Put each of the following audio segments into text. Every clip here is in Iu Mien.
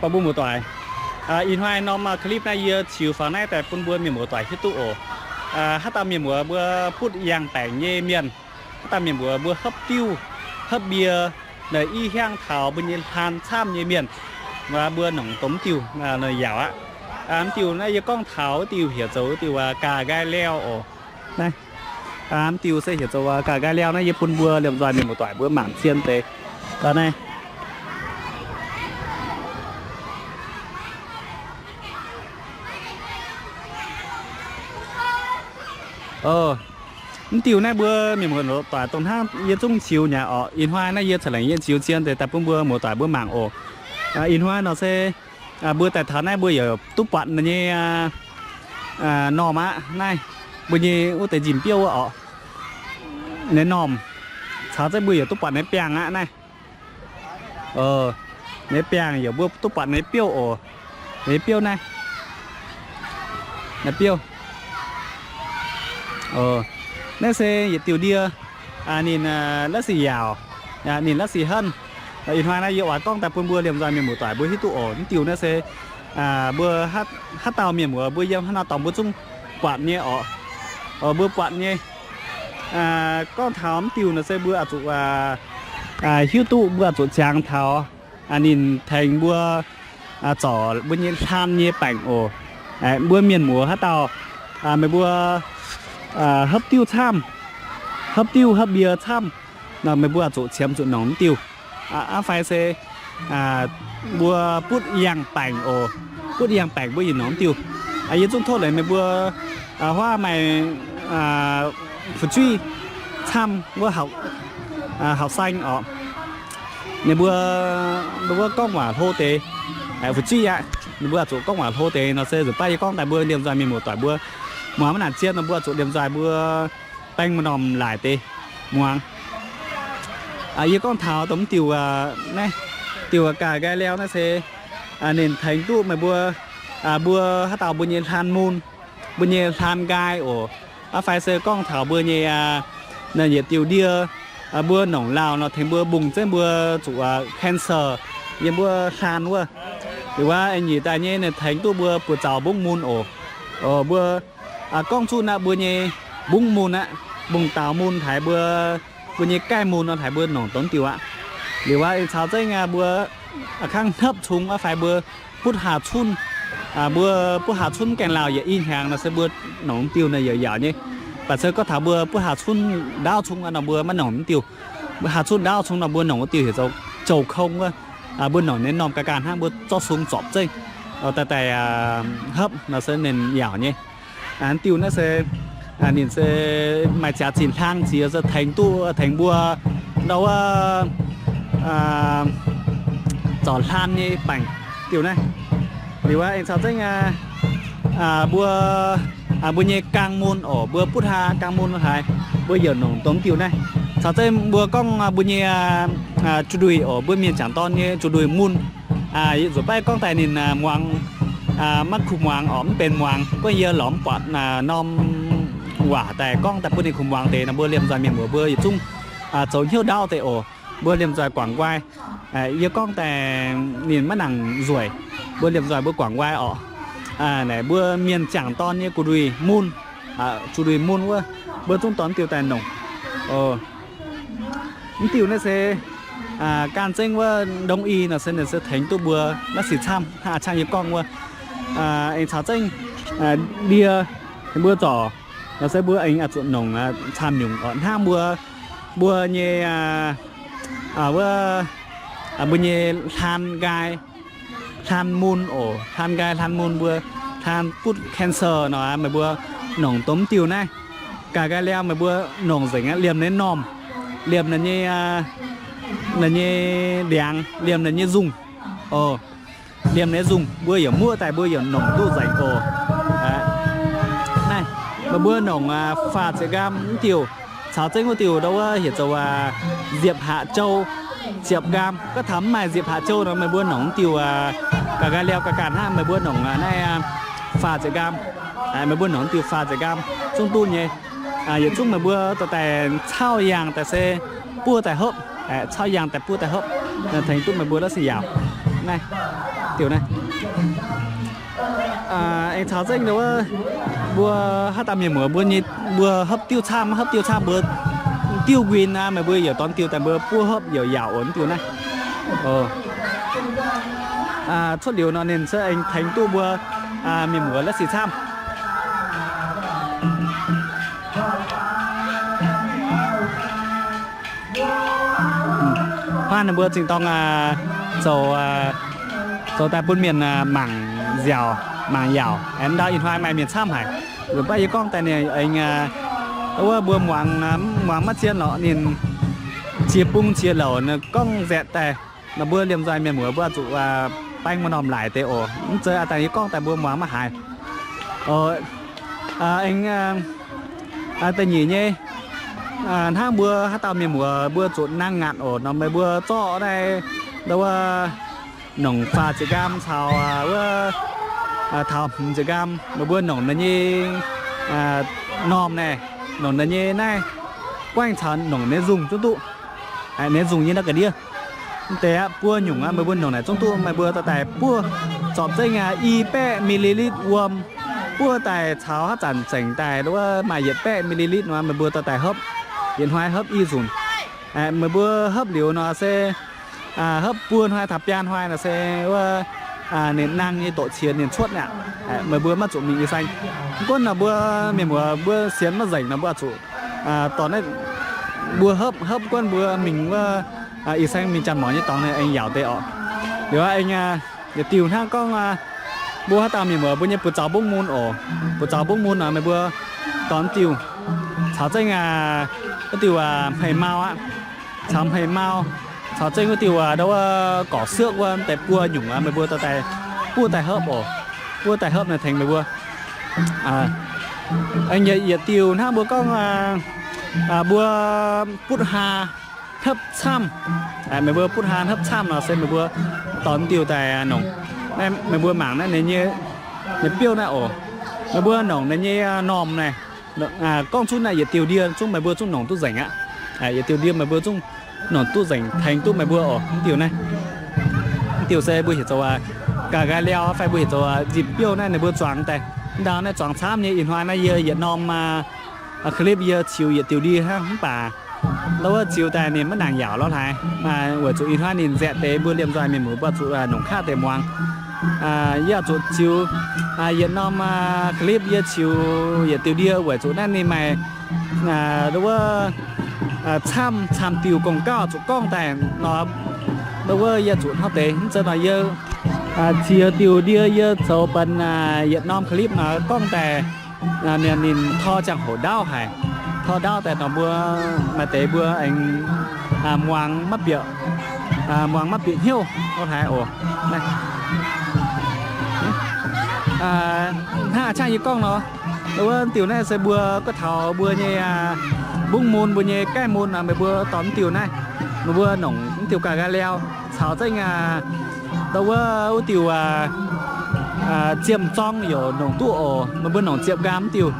Bun mbuo muoz-doic, ih hnoi norm clip naaiv yie ziux faaux naaiv daaih bun mbuo mienh muoz-doic hiuv duqv oc. Haaix dauh mienh muoz mbuo butv yangh baengc nyei mienh, haaix dauh mienh muoz mbuo hopv diuv, hopv mbie, naaiv i hiaangv taux mbuo nyei hlaan camv nyei mienh, mbuo nongc dongh diuh yaauc aqv. Mv diuh naaiv yie gorngv taux wuov diuh heuc zoux wuov diuh ga'nqaai liauh oc. Naaiv, mv diuh se heuc zoux ga'nqaai liauh naaiv, yie bun mbuo liemh nzoih mienh muoz-doic mbuo mangc zien deix. Naaiv mv diuh naaiv mbuo mienh muoz-doic dongh hnangv yie zungv ziux nyei oc. Ih hnoi naaiv yie ca'lengc yie ziux zien deix daaih bun mbuo muoz-doic mbuo mangc oc. Ih hnoi nor se mbuo daaih taux naaiv mbuo yaac duqv buatc ninh nyei normh aqv. Naaiv mbuo nyei wuov deix njimv biouv wuov oc. Ninh normh caux zengv mbuo yaac duqv buatc ninh biangh aqv naaiv. Ninh biangh yaac mbuo duqv buatc ninh biouv oc. Ninh biouv naaiv, biouv. Naaiv se yietc diuh ndie, ninh la'sic yaauc, ninh la'sic henv. Ih hnoi naaiv yie oix gorngv daaih bun mbuo liemh nzoih mienh muoz-doic mbuo hiuv duqv oc. Mv diuh naaiv se mbuo haaix dauh mienh muoz mbuo yiem haaix norm dorngx mbuo zungv buatc nyei oc. Mbuo buatc nyei. Gorngv taux mv diuh nor se mbuo zuqc hiuv duqv, mbuo zuqc ziangx taux ninh tengx mbuo zorc mbuo nyei hlaan nyei baengc oc. Mbuo mienh muoz haaix dauh meih mbuo hopv diuv camv, hopv diuv hopv mbie camv nor, meih mbuo zuqc qiemx zuqc nongc mv diuh. Aa fai se mbuo butv yangh baengc oc. Butv yangh baengc mbuo yietc nongc mv diuh. Yie zungv tov leiz meih mbuo huaav maaih fu'jueiv camv wuov, hauv saeng oc, ninh mbuo, ninh mbuo gorngv waac hlo deix, fu'jueiv aqv, ninh mbuo zuqc gorngv waac hlo deix nor se nzunc baav yie gorngv daaih mbuo liemh nzoih mienh muoz-doic mbuo muangx maiv nangc zien nor, mbuo zuqc liemh nzoih mbuo baeng norm laaic deix muangx. Yie gorngv taux dongh mv diuh naaiv, diuh ga'nqaai liauh naaiv se ninh tengx duqv meih mbuo, mbuo haaix dauh mbuo nyei hlaan mun, mbuo nyei hlaan nqaai oc. Aa fai se gorngv taux mbuo nyei yietc diuh ndie, mbuo nongc lauh nor tengx mbuo mbungh zengv mbuo zuqc cancer yiem mbuo hlaan wuov. Liuz wuov nyeic daaih nyei ninh tengx duqv mbuo buoz-zaux mbungv mun oc. Mbuo gorngv zuqc naaiv mbuo nyei mbungv mun aqv, mbungh daaux mun haic, mbuo, mbuo nyei gaih mun nor haic, mbuo nongc dongh diuh aqv. Liuz wuov aengx caux zengv mbuo kangv hnopv cung aa fai mbuo butv haah cunv, mbuo butv haah cunv gaengh lauh yietc i hnyangx nor se mbuo nongc diuh nor yaac yaauc nyei. Baac se gorngv taux mbuo butv haah cunv ndaauv cung nor mbuo maiv nongc diuh. Mbuo haah cunv ndaauv cung nor mbuo nongc wuov diuh heuc zoux jouh kong wuov. Mbuo nongc nyei normh ga'ganh hnangv, mbuo zorqv sung zorpc zengv daaih daaih hopv nor se ninh yaauc nyei. Diuh naaiv se ninh se maaih jaax zinh hlang ziex se tengx duqv tengx mbuo ndau wuov zorc hlaan nyei baengc diuh naaiv. Liuz wuov aengx caux zengv mbuo, mbuo nyei gaang mun oc, mbuo butv haah gaang mun haic, mbuo yaac nongc dongh diuh naaiv. Caux zengv mbuo gorngv mbuo nyei zuqc nduih oc, mbuo mienh jangc dorn nyei zuqc nduih mun. Nzunc baav gorngv daaih ninh muangx, maiv kuh muangx oc, mv benx muangx. Gorngv yie lorz mv buatc norm waac daaih gorngv daaih bun ninh kuh muangx deix nor, mbuo liemh nzoih mienh muoz mbuo yietc zungv zoux hnyouv ndaauv deix oc. Mbuo liemh nzoih guangc nqoi. Yie gorngv daaih ninh maiv nangc nzueic, mbuo liemh nzoih mbuo guangc nqoi oc. Naaic mbuo mienh jangc dorn nyei gu'nduih mun, zuqc nduih mun wuov, mbuo zungv dorh diuh daaih nongc. Mv diuh naaiv se gan zengv wuov ndongc i nor se ninh se tengx duqv mbuo naaiv sic camv hnangv a'cangv yie gorngv wuov. Aengx caux zengv ndie mbuo zorc nor se mbuo aengx zuqc nongc camv nyungc oc. Hnangv mbuo, mbuo nyei, wuov, mbuo nyei hlaan nqaai, hlaan mun oc, hlaan nqaai hlaan mun mbuo, hlaan butv cancer nor meih mbuo nongc dongh diuh naaiv. Ga'nqaai liauh meih mbuo nongc nzengc aqv, liemh ninh normh, liemh ninh nyei, ninh nyei ndiangx, liemh ninh nyei nzungh oc. Liemh ninh nyei nzungh mbuo yaac muoqv daaih mbuo yaac nongc duqv nzengc oc. Naaiv meih mbuo nongc faah ziepc nqaam mv diuh, caux zengv wuov diuh ndau wuov heuc zoux nziepc haac jou, ziepc nqaam. Gorngv taux mv maaih nziepc haac jou nor meih mbuo nongc mv diuh ga'nqaai liauh ga'ganh hnangv, meih mbuo nongc naaiv faah ziepc nqaam. Meih mbuo nongc mv diuh faah ziepc nqaam zungv duqv nyei. Yietc zungv meih mbuo dorh daaih cauv yangh daaih se buov daaih hopv, cauv yangh daaih buov daaih hopv, tengx duqv meih mbuo la'sic yaauc. Naaiv Diuh naaiv aengx caux zengv wuov, mbuo haaix dauh mienh muoz mbuo nyei, mbuo hopv diuh camv, hopv diuh camv mbuo diuh nquin aqv, meih mbuo yaac dorn diuh daaih mbuo buov hopv yaac yaauc oc diuh naaiv. Cuotv liuz nor ninh se aengx tengx duqv mbuo mienh muoz la'sic camv. Hnangv ninh mbuo zingh dorng zoux, zoux daaih bun mienh mangc nziaauc, mangc yaauc. Aengx ndau ih hnoi maaih mienh camv haic. Weic baav yie gorngv daaih ninh aengx, wuov mbuo muangx, muangx maiv zien lorqc ninh ziex bung ziex louc gorngv nzaeqv daaih. Nor mbuo liemh nzoih mienh muoz mbuo zuqc baeng maaih normh laaic deix oc. Mv zeiz a'dangh yie gorngv daaih mbuo muangx maiv haiz. Aengx da'nyeic nyei, hnangv mbuo haaix dauh mienh muoz mbuo zuqc nangh ngaatc oc. Nor meih mbuo zorqv naaiv, ndau wuov, nongc faah ziepc nqaam caux wuov taux hmz ziepc nqaam, meih mbuo nongc naaiv nyei normh naaiv, nongc naaiv nyei naaiv guaengv caux nongc naaiv nzungh zungv duqv. Naaiv nzungh nyei naaiv ga'ndiev. Mv deix aqv, buo nyungc aqv, meih mbuo nongc naaic zungv duqv. Meih mbuo dorh daaih buov zorpc zengv i baeqv mili litv wuom, buov daaih caux haaix zanc zengc daaih wuov maaih yietc baeqv mili litv nor, meih mbuo dorh daaih hopv, yietc hnoi hopv i nzunc. Meih mbuo hopv liuz nor se hopv buo hnoi taux biaa hnoi nor se wuov ninh nangh nyei doqc qiex ninh cuotv aqv. Meih mbuo maiv zuqc mingh ih saeng. Mv gunv nor mbuo mienh muoz mbuo sienx maiv nzengc nor mbuo zuqc dorh naaiv mbuo hopv, hopv gunv mbuo mingh wuov ih saeng mingh janx-morc nyei dorngx ninh aengx yaauc deix orqc. Liuz aengx yietc diuh hnangv gorngv mbuo haaix dauh mienh muoz mbuo nyei buoz zaux mbungv mun oc. Buoz zaux mbungv mun nor meih mbuo dorh diuh caux zengv wuov diuh hmei mau aqv, caux hmei mau, caux zengv wuov diuh ndau wuov gorqv-sirkv wuov deix buo nyungc aqv, meih mbuo dorh daaih buov daaih hopv oc. Buov daaih hopv naaiv tengx meih mbuo. Yietc diuh hnangv mbuo gorngv mbuo butv haa hnopv camv. Meih mbuo butv haa hnopv camv nor se meih mbuo dorh diuh daaih nongc. Naaiv meih mbuo mangc naaiv ninh nyei, ninh biouv naaiv oc. Meih mbuo nongc ninh nyei normh naaiv. Gorngv zunv naaiv yietc diuh ndie zungv meih mbuo zungv nongc duqv nzengc aqv. Yietc diuh ndie meih mbuo zungv nongc duqv nzengc tengx duqv meih mbuo oc. Mv diuh naaiv, mv diuh se mbuo heuc zoux ga'nqaai liaauh fai mbuo heuc zoux nzipc biouv naaiv ninh mbuo zuangx daaih. Ndau naaiv zuangx camv nyei. Ih hnoi naaiv yie yietc norm clip yie ziux yietc diuh ndie hnangv mv baac ndau wuov ziux daaih ninh maiv nangc yaauc lorz haaix. Weic zuqc ih hnoi ninh nzaeqv deix mbuo liemh nzoih mienh muoz mbuo zuqc nongc kaqv deix muangx. Yie zuqc ziux yietc norm clip yie ziux yietc diuh ndie weic zuqc naaiv ninh maaih ndau wuov camv, camv diuh gong-gauv zuqc gorngv daaih nor, ndau wuov yie zuqc hnangv deix. Mv zeiz nor yie ziex diuh ndie yie zoux benx yietc norm clip nor gorngv daaih ninh tor ziangh hoc ndaauv haic. Tor ndaauv daaih nor mbuo maaih deix mbuo aengx muangx maiv bieqc, muangx maiv bieqc hnyouv lorz haaix oc. Hnangv a'ciangv yie gorngv nor, ndau wuov diuh naaiv se mbuo gorngv taux mbuo nyei mbungv mun, mbuo nyei gaeqv mun, meih mbuo dorh mv diuh naaiv, meih mbuo nongc mv diuh ga'nqaai liaauh caux zengv ndau wuov wuov diuh ziemh zorng yaac nongc duqv oc. Meih mbuo nongc ziepc nqaam mv diuh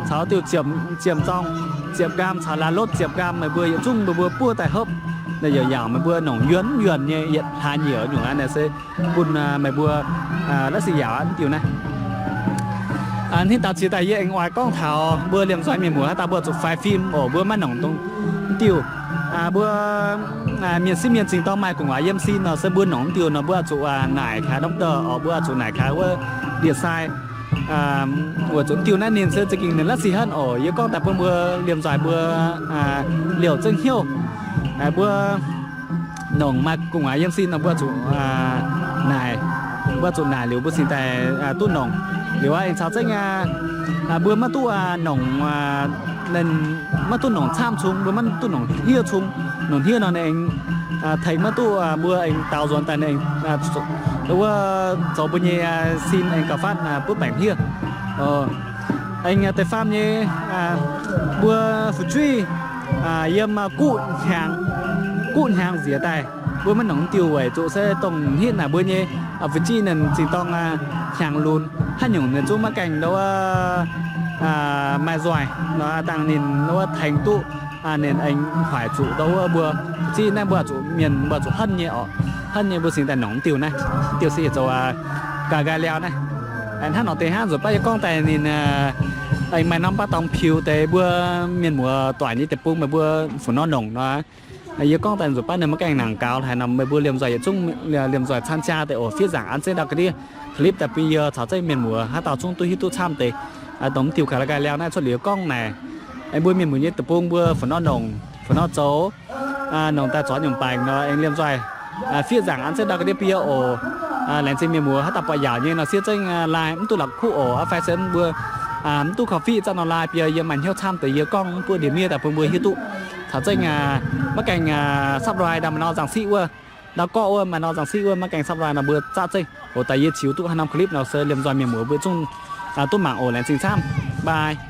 caux diuh ziemh, ziemh zorng, ziepc nqaam caux la'lotv ziepc nqaam, meih mbuo yietc zungv meih mbuo buov daaih hopv, naaiv yaac yaauc. Meih mbuo nongc yuonh yuonh nyei yietc hlaax nyieqc nyungc aqv, naaiv se bun meih mbuo la'sic yaauc aqv mv diuh naaiv. Hnangv daux ziex daaih yie aengx oix gorngv taux mbuo liemh nzoih mienh muoz haaix dauh mbuo zuqc faix fim oc, mbuo maiv nongc dongh mv diuh. Mbuo mienh sieqv mienh zingh dorng maaih gu'nguaaz yiem sin nor se mbuo nongc mv diuh nor mbuo zuqc naaic kaaix norm daaih oc, mbuo zuqc naaic kaaix wuov ndie-sai. Weic zuqc mv diuh naaiv ninh se za'gengh ninh la'sic henv oc. Yie gorngv daaih bun mbuo liemh nzoih mbuo liouh zengv hnyouv. Mbuo nongc maaih gu'nguaaz yiem sin nor mbuo zuqc naaic, mbuo zuqc naaic liuz mbuo cingx daaih duqv nongc. Liuz aengx caux zengv mbuo maiv duqv nongc, maiv duqv nongc camv cung, mbuo maiv duqv nongc hniev cung. Nongc hniev nor ninh aengx tengx maiv duqv mbuo aengx daaux nzuonx daaih ninh aengx wuov zoux mbuo nyei sin aengx gauh fatv butv baengc hniev. Aengx da'faam nyei, mbuo fu'jueiv yiem guv hnyangx, guv hnyangx nziex daaih, mbuo maiv nongc mv diuh weic zuqc se dongh hitv naaic mbuo nyei fu'jueiv ninh zingh dorng hnyangx lunx haaix nyungc ninh zungv maiv gaengh ndau wuov maaih nzoih nor, dangh ninh ndau wuov tengx duqv ninh aengx hoic zuqc ndau wuov mbuo fu'jueiv naaiv mbuo zuqc mienh mbuo zuqc henv nyei oc. Hnangv nyei mbuo singx daaih nongc mv diuh naaiv, diuh se yietc zoux ga'nqaai liaau naaiv. Hnangv nor deix hnangv nzunc baav yie gorngv daaih ninh maaih norm baav dorngx piux deix mbuo mienh muoz doic nyei deic-bung meih mbuo fu nor nongc nor. Yie gorngv daaih nzunc baav ninh maiv gaengh nangc gaux haaix nor, meih mbuo liemh nzoih yietc zungv liemh nzoih camv jaa deix oc, fiev nzaangc an zengv ndau ga'ndiev clip daaih bun yie caux zengv mienh muoz haaix dauh zungv duqv hiuv duqv camv deix. Dongh mv diuh ga'nqaai liaau naaiv cuotv liuz gorngv naaic, mbuo mienh muoz nyei deic-bung mbuo fu nor nongc, fu nor zoux, nongc daaih zorc nyungc baengc nor aengx liemh nzoih fiev nzaangc an zengv ndau ga'ndiev bun yie oc. Laengz zingh mienh muoz haaix dauh buatc yaauc nyei nor siev zengv like mv duqv la'kuqv oc. Aa fai se mbuo mv duqv korv-fiqv zanv nor like bun yie, yie maaih hnyouv camv deix yie gorngv mv buov ndie miev daaih bun mbuo hiuv duqv. Caux zengv maiv gaengh subscribe ndau maaih nor nzangc siqv wuov, ndau gorqv wuov maaih nor nzangc siqv wuov maiv gaengh subscribe nor mbuo zaqv zengv oc. Daaih yie ziux duqv haaix norm clip nor se liemh nzoih mienh muoz mbuo zungv duqv mangc oc. Laengz zingh camv, bye.